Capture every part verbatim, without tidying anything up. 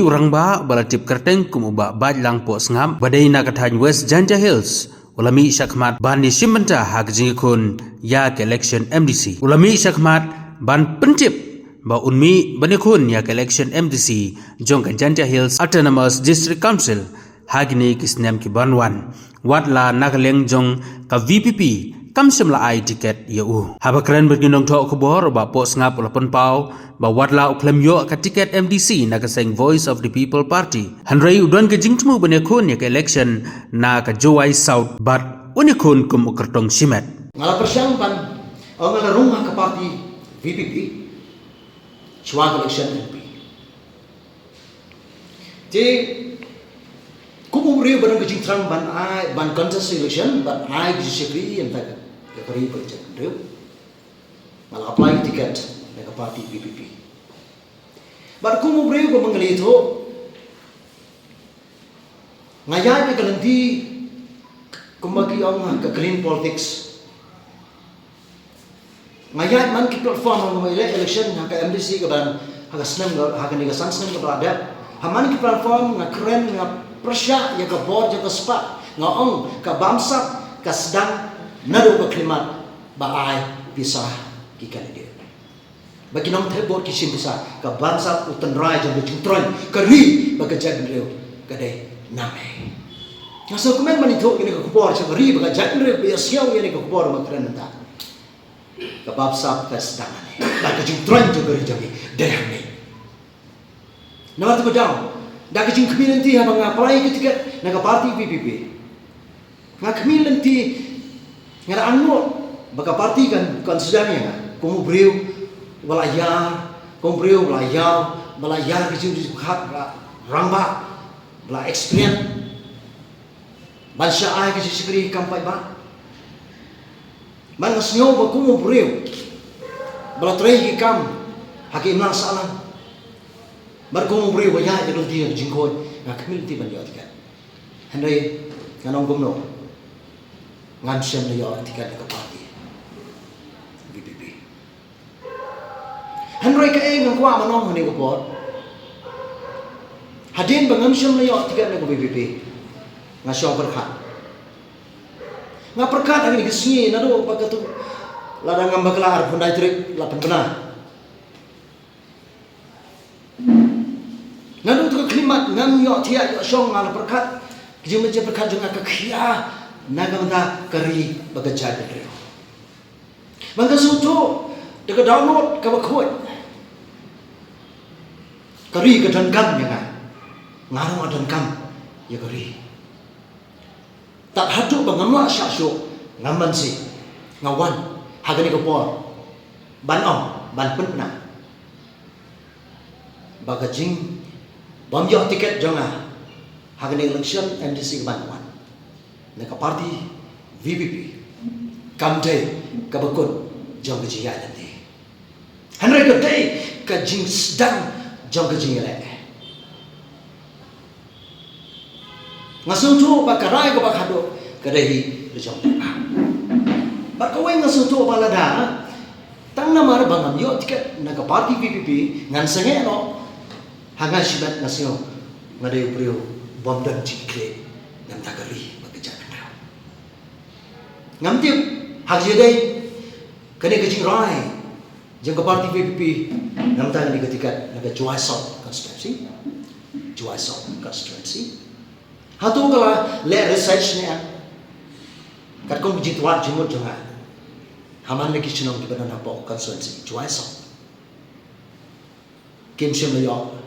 U rangbah ba la tip kyrteng kum u Bah Baitlang Pohsngap ba dei na ka thaiñ West Jaintia Hills u la mih shakhmat ban ïashim bynta ha ka jingïakhun ïa ka election M D C. U la mih shakhmat ban pyntip ba un mih ban ïakhun ïa ka election M D C jong ka Jaintia Hills Autonomous District Council ha kine ki snem ki ban wan. Wat la na ka liang jong ka V P P kam shym la ai tiket ïa u. Haba kren bad ki nongthoh khubor, u Bah Pohsngap u la pynpaw ba wat la u khlem ïoh ka tiket M D C na ka seng Voice of the People Party, hynrei u don ka jingthmu ban ïakhun ïa ka election na ka Jowai South bad un ïakhun kum u kyrtong shimet. Nga la pyrshang ban, nga la rung ha ka party V P P shuwa ka election M P. Te kum u briew ba don ka jingthrang ban ai, ban contest election, ban ai ka jingshakri ïa ka, ïa ka ri bad ka jaitbynriew, nga la apply ticket na ka party V P P. Bad kum u briew ba ma nga la ïathuh, nga ïaid ïa ka lynti kumba ki ong ka clean politics. Nga ïaid man ki platform ha ka election ha ka M D C kaba, ha ka snem, ha kane ka san snem kaba la dep. Ha man ki platform nga kren, nga pyrshah ïa ka bor jong ka spah, nga ong ka bamsap ka sdang naduh ka khlieh mat ba ai pisa ki candidate. Ba ki nongthep vote ki shim pisa, ka bamsap u tynrai jong ka jingtroiñ ka ri bad ka jaitbynriew ka dei namar. Nga sngewkmen ban ïathuh kane ka khubor sha ka ri bad ka jaitbynriew ba ïa sngew ïa kane ka khubor ba nga kren mynta. Ka bamsap ka sdang hangne bad ka jingtroiñ jong ka ri jong ngi dei hangne. Namar kata ka daw, da ka jingkhmih lynti haba nga apply ka ticket na ka party V P P, nga khmih lynti, nga da angnud ba ka party kan consider ïa nga kum u briew ba la ïar, kum u briew ba la ïar, ba la ïar ka jingpyrkhat, ba la rangbah, ba la experience ban shah ai ka jingshakri kam paidbah. Bad nga sngew ba kum u briew ba la trei ki kam ha ka imlang sahlang, bad kum u briew ba ïaid ïa ka lynti jong ka jingkhuid, nga khmih lynti ban ïoh ticket. Hynrei ngan ong kumno, ngam shym la ïoh ticket na ka party V P P. Hynrei kaei ngan kwah ban ong ha kane ka por, hadien ba ngam shym la ïoh ticket na ka V P P, nga shong pyrkhat. Nga pyrkhat ha kine ki sngi naduh ba katto, lada ngam bakla arphew khyndai tarik la pynbna. Naduh katto ka khlieh mat ngam ïoh thiah ïoh shong, nga la pyrkhat, ka jingmut jingpyrkhat jong nga ka khia na ka bynta ka ri bad ka jaitbynriew. Ba nga sngewthuh da ka download kaba khuid, ka ri ka donkam ïa nga, nga ruh nga donkam ïa ka ri. Tad haduh ba ngam lah shah shuh, ngam banse, nga wan ha kane ka por ban ong, ban pynbna ba ka jingbym ïoh ticket jong nga ha kane ka election M D C kaban wan na ka party V P P kam dei kaba kut jong ka jingïaid lynti. Hynrei ka dei ka jingsdang jong ka jingïaleh. Nga sngewthuh ba ka rai kaba khadduh ka dei hi ka jong u. Bad kawei nga sngewthuh ba lada tang namar ba ngam ïoh ticket na ka party V P P ngan sangeh noh, ha nga shimet nga sngew nga dei u briew bym don jingkitkhlieh na ka bynta ka ri bad ka jaitbynriew. Ngam tip ha kaei kane ka jingrai jong ka party V P P na ka bynta kane ka ticket na ka Jowai South constituency. Jowai South constituency. Hato ka la leh research ne em? Katkum ka jingtwad jingmut jong nga, ha man la ki shnong kiba don hapoh constituency Jowai South kim shym la ïoh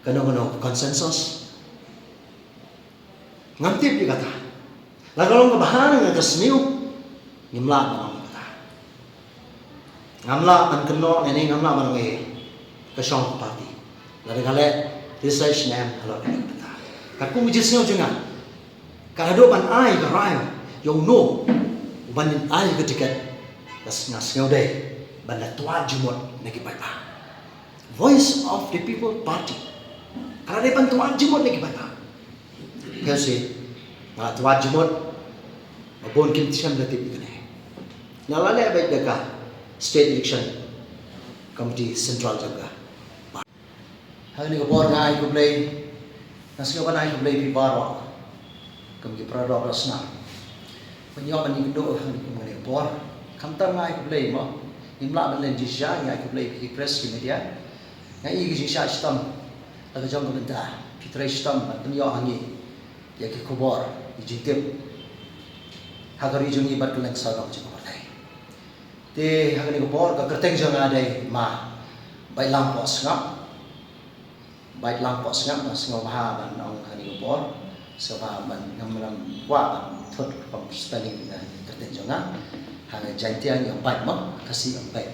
kano kano ka consensus. Ngam tip ïa kata. La ka long kaba ha nga ka sniew, ngim lah ban ong ïa kata. Ngam lah ban kynnoh ne ngam lah ban ong ei, ka shong ka party. Lada ka leh research ne em halor kata. Katkum ka jingsngew jong nga, ka haduh ban ai ka rai ïa uno uban ai ka ticket, ka sngew, sngew dei ban da twad jingmut na ki paidbah. Voice of the People Party ka la dei ban twad jingmut na ki paidbah. Ka shu nga la twad jingmut ba bun kim shem da tip ïa kane. Nga la leh beit da ka State Election Committee Central jong ka. Ha kane ka por nga ai khublei, nga sngew ban ai khublei ïa phi baroh kum ki para doh para snam. Ban ïoh ban ïakynduh ha kane ka por, khamtam nga ai khublei mo. Ngim lah ban len jingshisha, nga ai khublei ïa ki press, ki media. Nga ïohi ki jingshah shitom la ka jong ka bynta, ki trei shitom ban pynïoh ha ngi ïa ki khubor, ki jingtip ha ka ri jong ngi bad kylleng sawdong jong ka pyrthei. Te ha kane ka por ka kyrteng jong nga dei Ma Baitlang Pohsngap. Baitlang Pohsngap, nga sngewbha ban ong ha kane ka por. Sngewbha ban, ngam, ngam kwah ban thut rukom spelling na kyrteng jong nga. Ha Jaintia ngi ong Bait mo, Khasi ong Bait.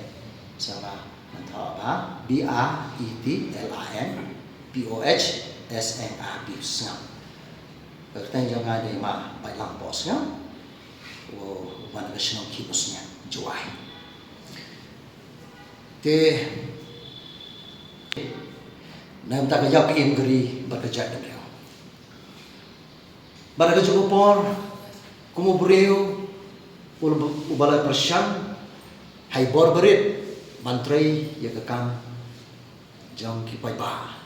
Sngewbha ban thoh ba B A I T L A N P O H S N A P, Sngap. Ka kyrteng jong nga dei Ma Baitlang Pohsngap. U wan na ka shnong Khimusniang, Jowai. Te na ka bynta ka ïap ka im ka ri bad ka jaitbynriew. Bad ha kajuh ka por, kum u briew uba la pyrshang ha i bor barit ban trei ïa ka kam jong ki paidbah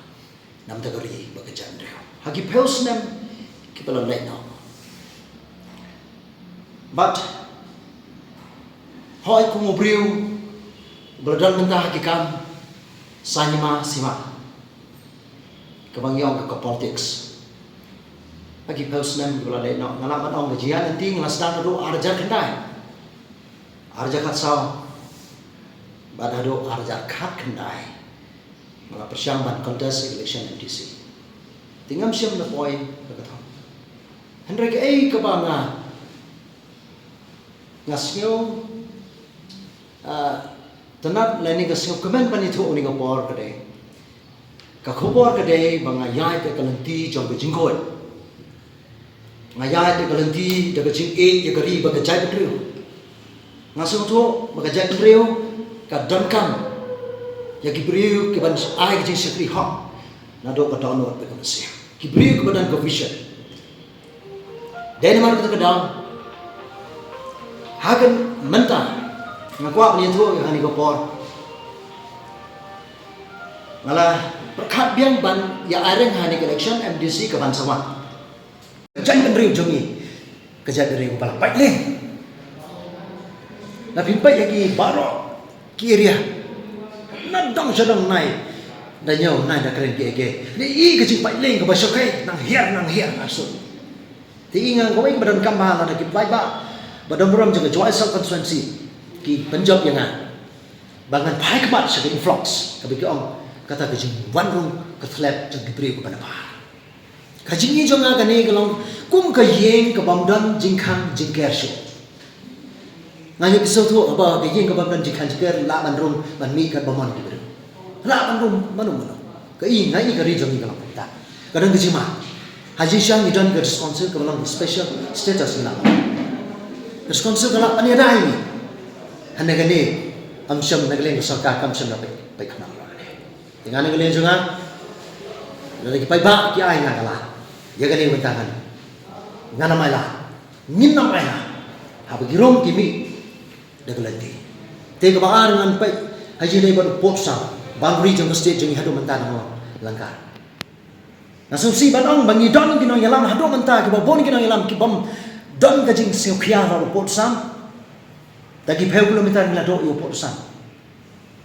na ka bynta ka ri bad ka jaitbynriew ha ki phew snem kiba la leit noh. Bad hooid, kum u briew uba la don bynta ha ki kam saiñ hima sima, kaba ngi ong ka politics, ha ki phew snem kiba la leit noh, nga lah ban ong ka jingïaid lynti nga la sdang naduh ar hajar khyndai, ar hajar khatsaw, bad haduh ar hajar khatkhyndai nga la pyrshang ban contest election M D C. Te ngam shym la poi la ka thong. Hynrei kaei kaba nga, nga sngew, ah, tynnat lane nga sngew kmen ban ïathuh ha kane ka por ka dei, ka khubor ka dei ba nga ïaid da ka lynti jong ka jingkhuid. Nga ïaid da ka lynti da ka jingïeit ïa ka ri bad ka jaitbynriew. Nga sngewthuh ba ka jaitbynriew ka donkam ïa ki briew kiban ai ka jingshakri hok naduh ka dohnud bad ka mynsiem, ki briew kiba don ka vision. Dei namar kata ka daw, ha ka mynta nga kwah ban ïathuh ïa kane ka por, nga la pyrkhat biang ban ïa ïeng ha kane ka election M D C kaban sa wan. Ka jaitbynriew jong ngi, ka jaitbynriew kaba la pait leh. Lada phi peit ïa ki baroh ki area, na dong sha dong, nai da ñiew, nai da kren kiei kiei, ngi i ka jingpait leh kaba shyrkhei nang hiar nang hiar arsut. Te i nga kawei ba donkam ba lada ki paidbah ba don burom jong ka Jowai South Constituency ki pynjop ïa nga ba ngan phai khmat sha ka influx, kaba ki ong, kata ka jingwan rung ka thlep jong ki briew kiba na bha. Ka jingim jong nga kane ka long kum ka ïing kabym don jingkhang jingker shuh. Nga ïoh sngewthuh ba ka ïing kabym don jingkhang jingker lah ban rung ban mih katba mon ki briew. Lah ban rung mano mano. Ka i, nga i ka ri jong ngi ka long kumta. Ka don ka jingma. Ha jingshisha ngi don ka District Council kaba long special status ngi lah ban. Ka District Council ka lah ban ïada ïa ngi. Hynrei kane kam shym, na ka liang ka sorkar kam shym la peit, peit khmat. Te nga na ka liang jong nga, lada ki paidbah ki ai nga ka la, ïa kane ka bynta ngan, ngan ym ailad, ngin ym ailad haba ki rung ki mih da ka lynti. Te kaba ar, ngan peit ha jingïadei bad u pud sam, boundary jong ka state jong ngi haduh mynta ngi long lyngkar. Nga sngewsih ban ong ba ngi don ki nongïalam haduh mynta kiba bun ki nongïalam kibym don ka jingsngewkhia bad u pud sam. Da ki phew kilometer ngi la duh ïa u pud sam.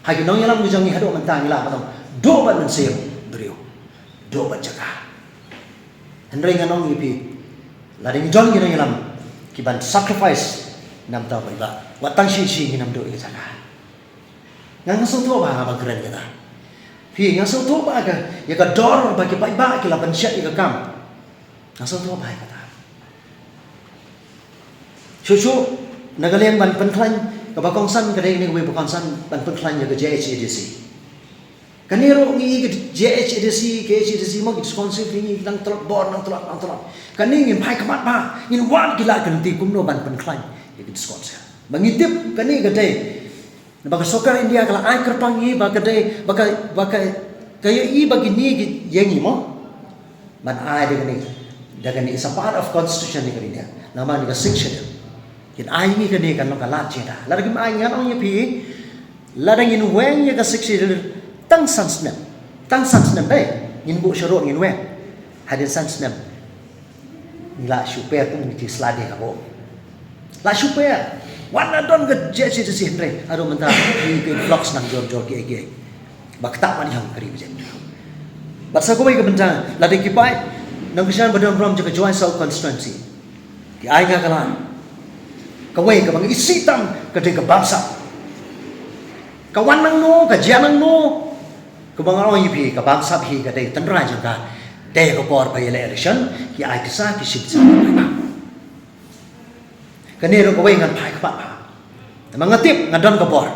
Ha ki nongïalam ki jong ngi haduh mynta ngi lah ban ong, duh bad mynsiem briew, duh bad jaka. Hynrei ngan ong ïa phi, lada ngi don ki nongïalam kiban sacrifice na ka bynta u paidbah, wat tang shi shi ngin ym duh ïa ka jaka. Nga, nga sngewthuh ba nga ban kren kata. Phi, nga sngewthuh ba ka, ïa ka dor ba ki paidbah ki la pynshet ïa ka kam. Nga sngewthuh ba ïa kata. Shuh shuh, na ka liang ban pynkhlaiñ kaba kongsan, ka dei kane kawei ba kongsan ban pynkhlaiñ ïa ka J H A D C. Kane ruh ngi i ka J H A D C, K H A D C mo, ki District Council ki ngi nang tlot bor, nang tlot, nang tlot. Kane ngin phai khmat ba ngin wad ki lad ki lynti kumno ban pynkhlaiñ ïa ki District Council. Ba ngi tip kane ka dei ba ka sorkar India ka la ai kyrpang ïa ngi, ba ka dei, ba ka, ba ka, ka ïohi ba kine ki ïa ngi mo. Ban ai da kane, da kane is a part of constitution jong ka India. Namar kane ka Sixth Schedule. Kin ai ngi kane kan long ka lad jingda. Lada kim ai ngi, ngan ong ïa phi, lada ngin weng ïa ka Sixth Schedule tang san snem, Tang san snem dei, ngin buh sharud ngin weng. Hadien san snem. Ngi la shu per kum ngi sla dei ka bo. La shu per. Wan na don ka je je je hynrei. Ado mynta ngi ka influx nang jor jor ki ege. Ba ktah man hang kari bajen. Bad sa kawei ka bynta, la dei ki paid nang kyrshan ba don rom jong ka Jowai South constituency. Ki ai nga ka line. Kawei kaba nga isih tam ka dei ka bamsap. Ka wan nangno, ka jia nangno. Kaba nga ong ïa phi, ka bamsap hi ka dei tynrai jong ka. Dei ka por ba ïaleh election, ki ai pisa, ki shim pisa. Kane ruh kawei ngan phai kpat bha. Namar nga tip, nga don ka bor.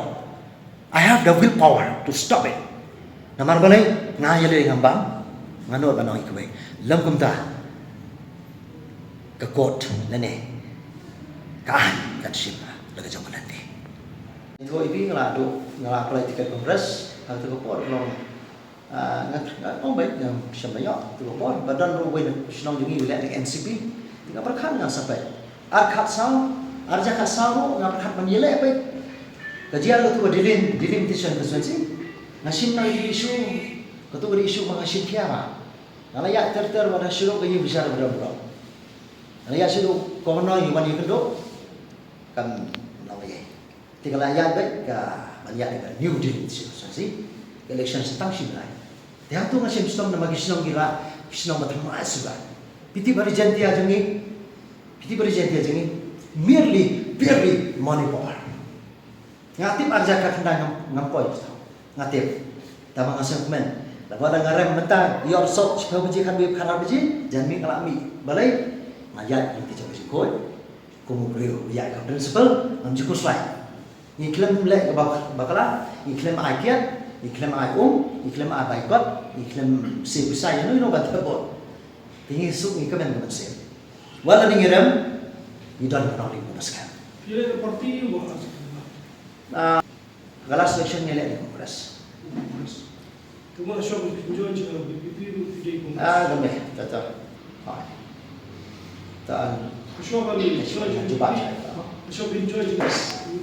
I have the willpower to stop it. Namar balei, nga ïaleh ngam bam, nga nud ban ong ïa kawei. Lym kumta, ka court lane ka aiñ kan shim la ka jong ka lynti. Nga ïohi nga la duh, nga la apply ticket Congress, ha kata ka por ka long, ah, nga, nga ong beit ngam shym la ïoh, kata ka por ba don ruh uwei na shnong jong ngi u leh na ka N C P. Te nga pyrkhat ngan sa peit. Ar khat saw, ar hajar khat saw ruh nga pyrkhat ban ïaleh peit. Ka jia katu ka delim-, delimitation constituency. Nga shim na ka issue, katu ka issue ba nga shim khia ba. Nga la ïaid ter ter ba da shuh ka ïing bishar ba da burom. Nga la ïaid shuh ka ban ïa ban ïakynduh. Kan la ïaid. Te ka la ïaid beit ka ban ïaid ka New Delhi shuh shuh si. Ka election sa tang shim lai. Te hangtu nga shem shnong namar ki shnong ki la, ki shnong ba thymmai suda. Phi tip ba ri Jaintia jong ngi. Phi tip ba ri Jaintia jong ngi. Merely, barely money power. Nga tip ar hajar khat khyndai ngam, ngam poi. Nga tip. Tangba nga sngewkmen. Lada nga rem mynta, ïoh sop, shiphew baje, khatwei, khatar baje, jan mih nga la mih. Balei? Nga ïaid lynti jong ka jingkhuid. Kum u briew, ïaid ka principle, ngam ju khuslai. Ngi khlem leh kaba bakla, ngi khlem ai kiad, ngi khlem ai um, ngi khlem ai baikot, ngi khlem siew pisa ïano ïano ban thep vote. Te ngi suk ngi kmen ka mynsiem. Wat la ngi rem, ngi don ka nongrim kaba skhem. Phi leh ka party ba Ah, ka last election ngi leh ni Congress. Congress. Kumno, ashok phi join jong ka V P P ruh phi dei Congress? Ah, kame, tata. Hai. Ta an. Ashok phi join jong ka V P P. Ashok phi join jong ka V P P.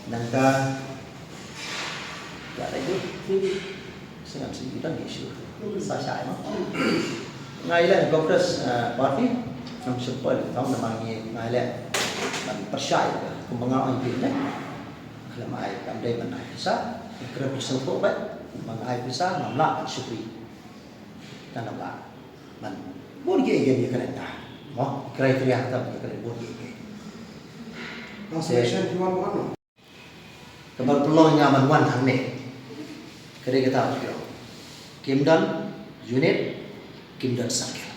Nangta. Ya, lagi. Sngap sngap kita ngi shu. Sa shai mo. Nga ïaleh Congress, eh, party, ngam shu poi tang namar ngi nga ïaleh ban pyrshah ïa ka. Kumba nga ong ïa phi ne. Khlem ai kam dei ban ai pisa, khlem pisa ko ba, ban ai pisa, ngam lah ban shukri. Kan ngam lah ban bun ki ïa ïa kren ta. Mo, criteria ta ïa kren bun ki ïa. Consolation ki wan wan. Kaba pynlong ïa nga ban wan hangne. Ka dei kata ba phi ong. Kim don unit, kim don circle.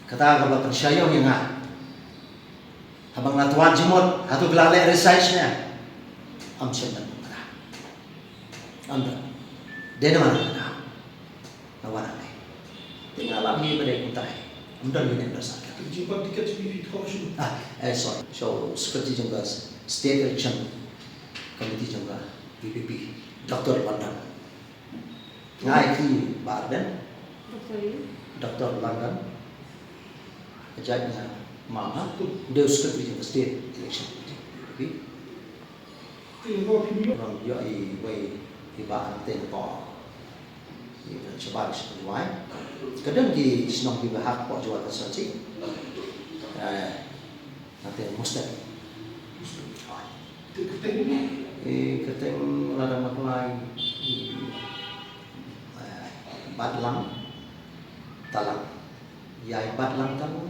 Kata kaba pynshai ïa nga. Haba nga twad jingmut, hato ki la leh research ne? Am shem ban kata. Am don. Dei namar kata. Nga wan hangne. Te nga lap ngi ba dei kumta. Ym don ngi ne ym don sa. Ka jingpot tiket VPP kong shu. Ah, eh, sorry. So, Secretary jong ka State Election Committee jong ka VPP, Doctor London. Nga ai kti Bah Ardent. Doctor London. Ka jait nga mama. Dei u Secretary jong ka State Election Committee, VPP. Wan ïoh i wei i bah hangtei napoh i shabar sha Jowai. Ka don ki shnong kiba hap hapoh Jowai constituency. Eh, hangtei Mustep. I kyrteng lada ma klai, eh, Batlang Talang. Ïa i Batlang Talang.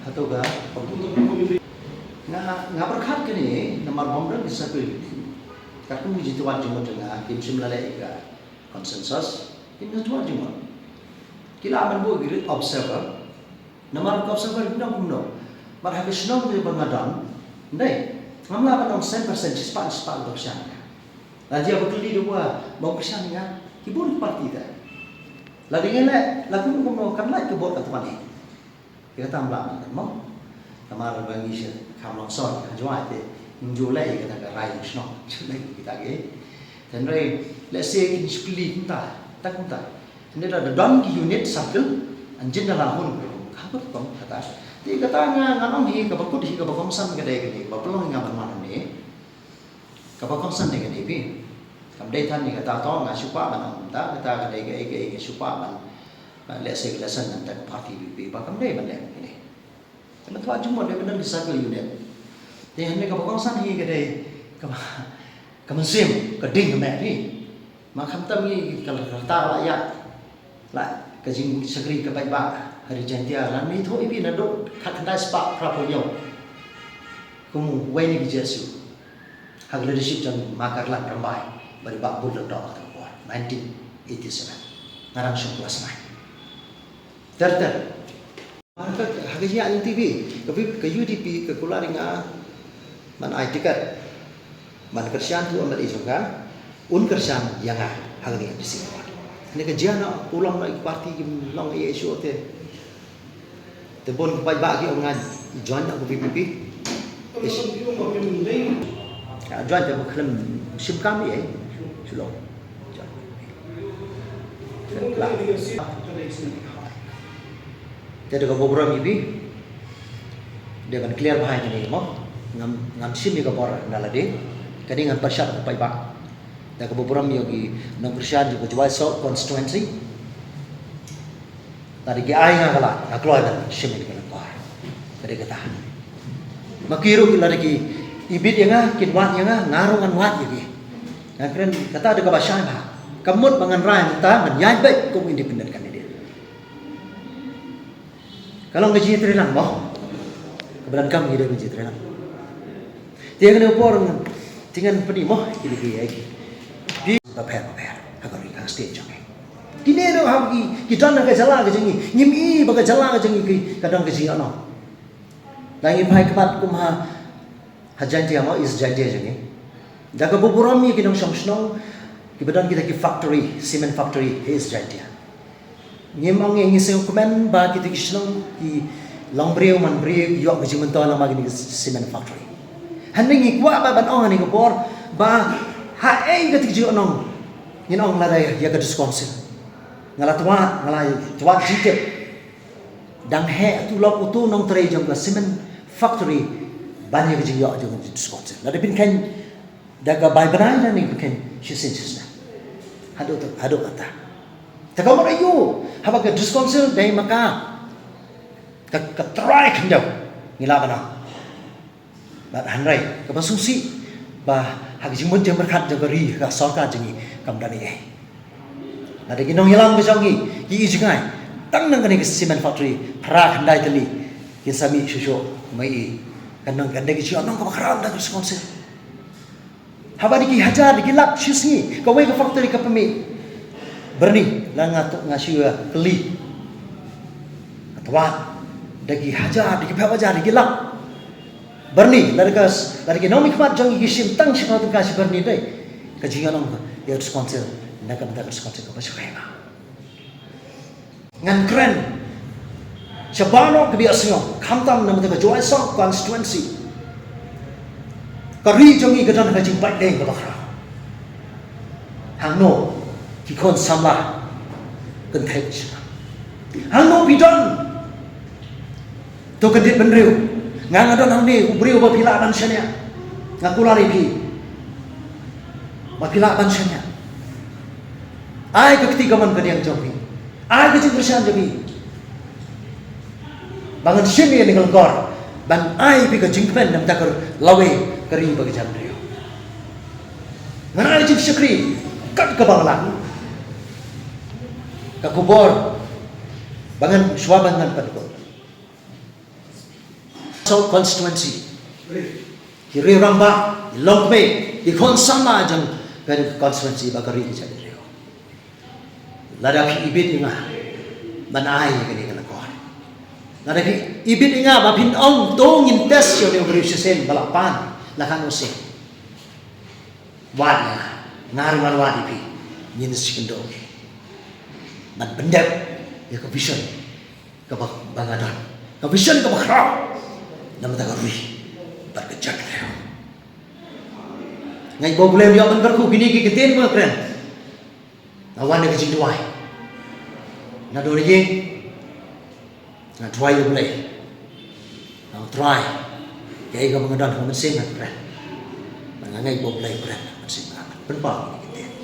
Hato ka, nga, nga pyrkhat kane namar bym don ki sa pil. Katkum ki jingtwad jingmut jong nga, kim shym la leh ïa ka consensus, kim shym twad jingmut. Ki lah ban buh ki observer, namar ka observer kumno kumno. Bad ha ka shnong kaba nga don, ndei, ngam lah ban ong shen percent, shispah shispah ba kyrshan ïa nga. La jia ba kylli da uba bym kyrshan ïa nga, ki bun ki party te. La dei ngi leh, la kumno kumno kan lait ka vote ka twan hi. Ïa kata ym lah ban mo. Namar ba ngi sha kham long sor ha Jowai te ngim ju leh ïa kata ka rai shnong. Ju leh ïa kita ki. Hynrei lehse kin shu kylli kumta, ta kumta. Hynrei da don ki unit circle, anjin da la hun ka kut kong kata. Te kata nga, nga ong hi kaba kut hi kaba kongsan ka dei kane, ba pynlong nga ban wan hangne. Kaba kongsan dei kane phi. Kam dei than ïa kata to nga shu kwah ban ong, ta kata ka dei kaei kaei nga shu kwah ban, ban leh sa ka lesson na ka bynta ka party VPP ba kam dei ban leh kine. Ka la kwah jingmut dei ban don ki circle unit. Te hynrei kaba kongsan hi ka dei kaba, ka mynsiem ka ding ka meh hi. Ma khamtam ngi ka la rta la ïa la ka jingshakri ka paidbah ha ri Jaintia, la ngi thoh ïa phi naduh khatkhyndai spah phraphew hynñiew kum uwei na ki Jesuit ha ka leadership jong Ma Karlan Rymbai bad i Bah Bull Lyngdoh ha ka por nineteen eighty-seven. Nga dang shong klas nine. Ter ter. Ha ka, ha ka jingïaid lynti phi, ka phi, ka UDP ka kular ïa nga ban ai tiket ban kyrshan ïa u MLA jong ka, un kyrshan ïa nga ha kane ka MDC. Kane ka jia na u long na i party kim long ei ei shuh te. Te bun ki paidbah ki ong nga i join na ka VPP. Ish. Ka join te ba khlem shim kam ei ei. Shu long. Te da kaba burom ïa phi. Dei ban clear bha ïa kane mo. Ngam, ngam shim ïa ka bor na lade. Kane ngan pyrshah ka paidbah. Da kaba burom ïa ki nongkyrshan jong ka Jowai South constituency. Lada ki ai nga ka lad, nga kloi ban shim ïa ka lyngkor. Ka dei kata. Ma ki ruh lada ki ibit ïa nga, kin wad ïa nga, nga ruh ngan wad ïa ki. Nga kren kata da kaba shai bha. Ka mut ba ngan rai mynta ngan ïaid beit kum independent candidate. Ka long ka jingïatreilang mo. Kaba donkam ngi dei ban jingïatreilang. Te kane ka por ngan, te ngan pyni mo kine ki, eh, ki bapher bapher ha ka ri, ha ka state jong ngi. Kine ruh ha ki, ki don ha ka jylla ka jong ngi. Ngim i ba ka jylla ka jong ngi ki, ka don ka jingïohnong. Lada ngi phai khmat kum ha, ha Jaintia mo, East Jaintia jong ngi. Da kaba burom ïa ki nongshong shnong kiba don kita ki factory, cement factory ha East Jaintia. Ngim ong ïa, ngi sngewkmen ba kita ki shnong ki long briew man briew, ki ïoh ka jingmyntoi lyngba kine ki cement factory. Hynrei ngi kwah ba ban ong ha kane ka por ba ha ei kata ka jingïohnong, ngin ong lada ïa ka District Council. Nga la twad, nga la twad jingtip. Dang heh uto u lok uto u nongtrei jong ka cement factory ban ïa ka jingïoh jong ka District Council. Lada phin kheiñ da ka bai bnai lane phin kheiñ shisien shisien. Haduh tu, haduh kata. Te ka mut aïu, haba ka District Council dei ma ka, ka, ka trai khyndew ngi lah ban ong. Bad hynrei kaba sngewsih ba ha ka jingmut jingpyrkhat jong ka ri, ka sorkar jong ngi kam don ei ei. Lada ki nongïalam ka jong ngi ki i jngai tang nang kane ka cement factory phra khyndai tylli, kin sa mih shuh shuh, ma i, kan nang, kan dei ka jingïohnong kaba khraw na ka District Council. Haba da ki hajar da ki lak shi sngi kawei ka factory ka pynmih byrni, la nga tu, nga shu ïa kylli. Nga twad da ki hajar da ki phew hajar da ki lak byrni, lada ka, lada ki nongmihkhmat jong ngi ki shim tang shiphew tyngka shi byrni, dei ka jingïohnong ïa ka District Council na ka bynta ka District Council kaba shu heh. Ngan kren sha baroh kiba ïohsngew, khamtam na ka bynta ka Jowai South constituency. Ka ri jong ngi ka don ha ka jingpait leng kaba khraw. Hangno ki khun samla kynthei? Hangno phi don? To kyndit bynriew. Nga, nga don hangne u briew ba phi lah ban shaniah. Nga kular ïa phi ba phi lah ban shaniah. Ai ka kti kamon kadiang jong phi. Ai ka jingkyrshan jong phi. Ba ngan shim ïa kane ka lyngkor ban ai phi ka jingkmen na ka bynta ka lawei ka ri bad ka jaitbynriew. Ngan ai jingshakri kat kaba nga lah. Ka khubor ba ngan, shuwa ba ngan pynkut. South constituency. Ki riew rangbah, ki longkmie, ki khun samla jong ka constituency bad ka ri ka jaitbynriew. Lada phi ibit ïa nga ban ai ïa kane ka lyngkor. Lada phi ibit ïa nga ba phin ong to ngin test ïa une u briew shisien ba la pan la kham shisien. Wad ïa nga, nga ruh ngan wad ïa phi. Ngin sa ïakynduh ban pyndep ïa ka vision kaba, ba nga don. Ka vision kaba khraw na ka bynta ka ri bad ka jaitbynriew. Nga i ba U Blei un ïoh ban kyrkhu, kine ki ktien ba nga kren. Nga wan da ka jingduwai. Naduh ïing nga duwai ïa U Blei. Nga ong, Trai, kaei kaba nga don ha ka mynsiem nga kren. Ban Nga ngeit ba U Blei u kren, u mynsiem u pynpaw ïa kine ki ktien.